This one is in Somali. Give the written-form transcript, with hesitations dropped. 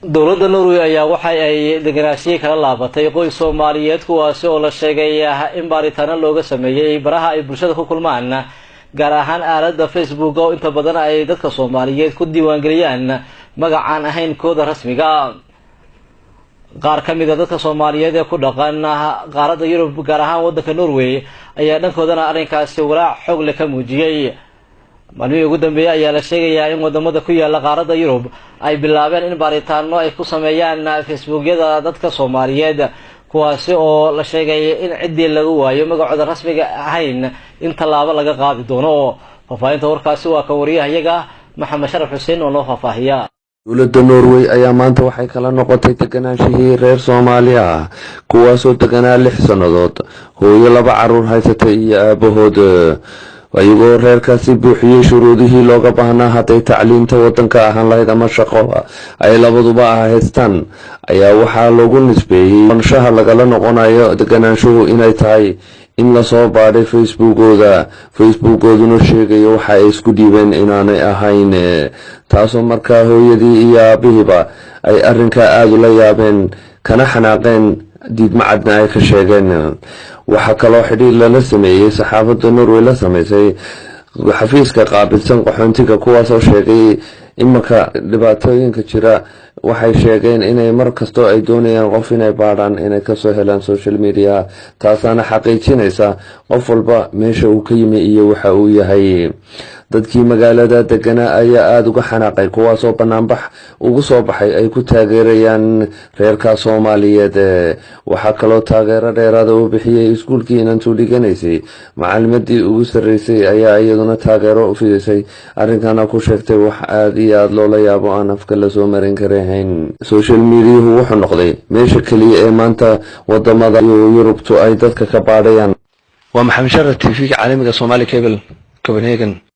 Dowladda Norway ayaa waxa ay deganaashiyii kala laabatay qoys Soomaaliyeed, kuwaasi oo la sheegay in baaritaano looga sameeyey baraha ay bulshada ku kulmaan, gaar ahaan aaladda Facebook, oo inta badan ay dadka Soomaaliyeed ku diiwaangeliyaan magacaan ahayn kooda rasmiga. Qaar ka mid a dadka Soomaaliyeed ee ku dhaqan qaaradda Yurub, gaar ahaan waddanka Norway, ayaa dhankoodana arrinkaasi walaac xoog leh ka muujiyey. Maalmihii ugu dambeeyey ayaa la sheegayaa in wadamada ku yaala qaaradda Yurub ay bilaabeen in baaritaano ay ku sameeyaan Facebookyada dadka Soomaaliyeed, kuwaasi oo la sheegay in ciddii lagu waayo magacooda rasmiga ahayn in tallaabo laga qaadi doono. Faahfaahinta warkaasi waa ka wariyahayaga Maxamed Sharaf Xuseen oo noo faahfaahiya. Dowladda Norway ayaa maanta waxay kala noqotay deganaanshihii reer Soomaaliya ah, kuwaasoo deganaa 6 sannadood, hooyo laba caruur haysatay iyo aabahood, ayagoo reerkaasi buuxiyey shuruudihii looga baahnaa, hadday tacliinta wadanka ahaan lahayd ama shaqo ay labaduba haystaan. Ayaa waxaa loogu nisbeeyey anshaha lagala noqonayo deganaanshuhu inay tahay in lasoo baadhay Facebookooda, Facebookooduna sheegayo waxa ay isku dhiibeen inaanay ahayn, taasoo markaa hooyadii iyo aabihiiba ay arrinkaa aada ula yaabeen kana xanaaqeen, diidmacadna ay ka sheegeen. Waxaa kaloo xidhiir lala sameeyey, saxaafadda Norway la sameysay, xafiiska qaabilsan qaxoontiga, kuwaasoo sheegay iminka dhibaatooyinka jira. Waxay sheegeen inay mar kastoo ay doonayaan qof inay baadhaan inay kasoo helaan social media, taasaana xaqiijinaysa qof walba meesha uu ka yimi iyo waxa uu yahay. Dadkii magaalada deganaa ayaa aada uga xanaaqay, kuwaasoo banaanbax ugu soo baxay ay ku taageerayaan reerka Soomaaliyeed. Waxaa kaloo taageero dheeraada uu bixiyey iskuulkii inantuu dhiganaysay. Macalimadii ugu sarreysay ayaa iyaduna taageero u fidisay arrinkana, ku sheegtay wax aada iyo aada loola yaabo, aan afka lasoo marin karahayn. Social mediahu wuxuu noqday meesha keliya ee maanta wadamada Yurubtu ay dadka ka baadhayaan. Waa Maxamed Sharaf, TV-ga caalamiga Somali Cable, Copenhagen.